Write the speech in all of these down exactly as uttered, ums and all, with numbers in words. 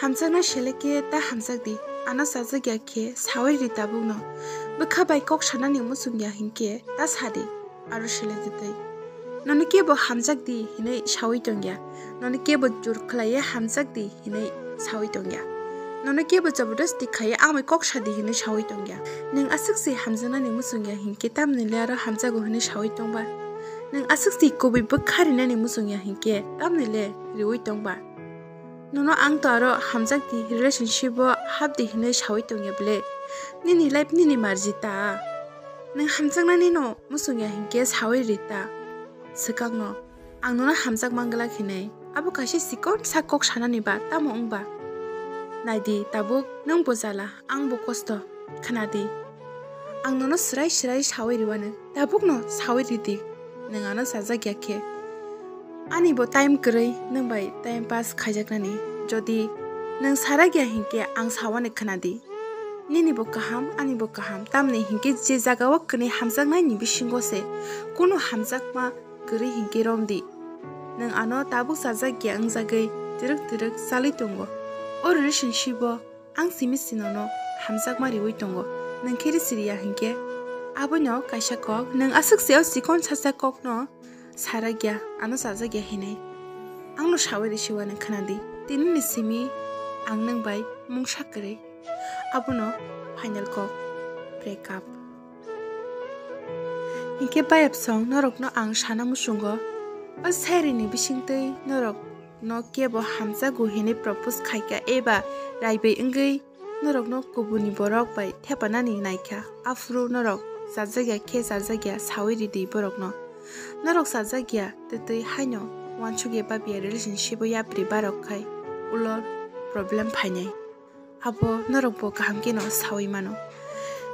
Hamjakna selekhe ta hamjakdi, ano chajakya khe sawi ri tabukno. Bwkha bai kok sanani muchungya hinkhe ta sadi, aro selekdi tei. Nono kebo hamjakdi hinwi sawi tongya, nono kebo jor khlaiwi hamjakdi hinwi sawi tongya, nono kebo jabardasti khaiwi amai kok sadi hinwi sawi tongya. Nwng aswk se hamjaknani muchungya hinkhe tamni le aro hamjago hinwi sawi tongba? Nwng aswk se kubui bwkha rinani muchungya hinkhe tamni le riwi tongba? Nono ang to aro hamjakdi, relationship o hapdi hinwi sawi tongya bwle? Nini life nini marji ta. Nwng hamjaknani no muchungya hinkhe sawi ri ta swkangno. Ang nono hamjak manglak hinwi. Abo kaisa chikon sak kok sanani ba tamo wngba? Naidi tabuk, nwng bo jala, ang bo kosto. Khwnadi. Ang nono swrai swrai sawi riwano. Tabukno sawi ridi. Nwng ano chajakya khe. Ani bo time kwrwi nwng bai time pass khaijaknani. Jodi nwng sarakya hinkhe ang sawani khwnadi. Nini bo kaham, ani bo kaham. Tamni hinkhe je jagao kwnwi hamjaknaini bisingo se kunu hamjakma kwrwi hinkhe romdi. Nwng ano tabuk chajakya wngjagwi twrwk twrwk chalwi tongo. O relationship o ang simi sinono hamjakma riwi tongo. Nwng khe risi riya hinkhe abono kaisa kok, nwng aswk se o chikon sacha kokno sarakya, ano chajakya hinwi. Angno sawi risiwano khwnadi. Tinini simi ang nwng bai mungsa kwrwi. Abono final kok, break up. Hinkhe bayapsong norokno ang sana muchungo, o sairini bisingtwi norokno kebo hamjago hinwi propose khaikha eba raibai wngwi norokno kubuni borok bai thepanani naikha, aphuru norok chajakya khe chajakya sawi ridi borokno. Norok chajakya twtwi haino wansukya babya relationship o yapri barok khai ulo problem phainai. Abo norok bo kaham kheno sawi mano.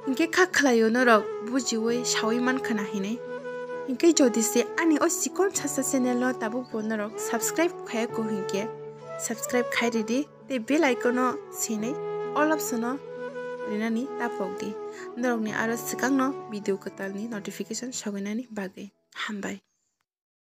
Hinkhe kha khlaio norok bujiwi sawi man khna hinwi. Hinkhe jodi se ani o chikon sacha channel no tabuk bo norok subscribe khaya ko hinkhe subscribe khai ridi tei bell icon no sinwi all option no rinani ta pokdi. Norokni aro swkangno video kwtalni notification sogwinani bagwi. Hambai.